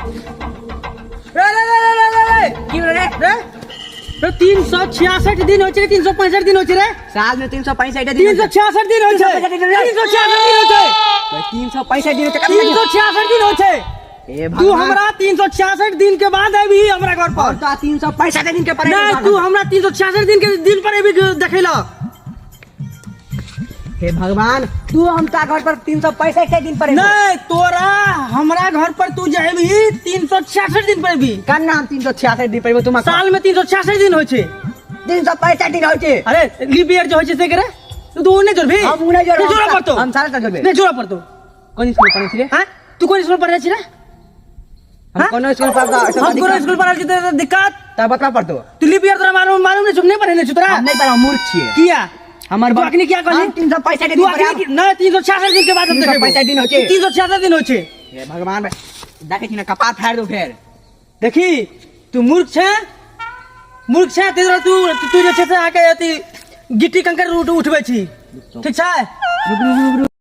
रे रे रे रे रे रे की भेलै रे? रे रे 366 दिन होइ छै 365 दिन होइ छै रे। साल में 365 दिन। 366 दिन होइ छै। 366 दिन होइ छै। 365 दिन होइ छै। 366 दिन होइ छै। हे तू भगवान। हमरा 366 दिन के बाद अबही हमरा घर पर। हम तो 365 दिन के पर। नहीं, तू हमरा 366 दिन के दिन पर अबही देखै ला। हे भगवान, तू हमका घर पर 365 दिन पर अयबो। नहीं, तोरा हमरा घर पर तू जे अबही 366 दिन पर अबही। कन्ना हम 366 दिन पर अयबो तुम? साल में 366 दिन होइ छै। 365 दिन होइ छै। अरे, लीप ईयर जे होइ छै से करे तू तो नहीं जोड़बी। हम उ नहीं जोड़ब। नहीं जोड़ऽ पड़तो। हम सारा जोड़बे। नहीं जोड़ऽ पड़तो। कोन स्कूल पढ़ै छी रे? हाँ, तू कोन स्कूल पढ़ै छी रे? हम कोनो स्कूल पढ़ता? हम कोनो स्कूल पढ़ल छी तोरा दिक्कत? त बतला पड़तो। तू लीप ईयर तोरा मालूम मालूम नहीं छौ? नहीं पढ़ेने छौ तोरा? हम नहीं पढ़ा, मूर्ख छियै। किया? हमर तू अखनी किया कहली? हम 365 तू दिन पर अखनी नहीं, 366 दिन के बाद हम 365 दिन होइ छै। 366 दिन होइ छै। हे भगवान, देखै छी ने, कपार फाड़ि दौ फेर। देखी, तू मूर्ख छै, मूर्ख छै। ताहि दुआरे तू तू जे छै से अहाँके अथी गिट्टी कंकड़ उठबै छी, ठीक छै? रुक रुक रुक रुक।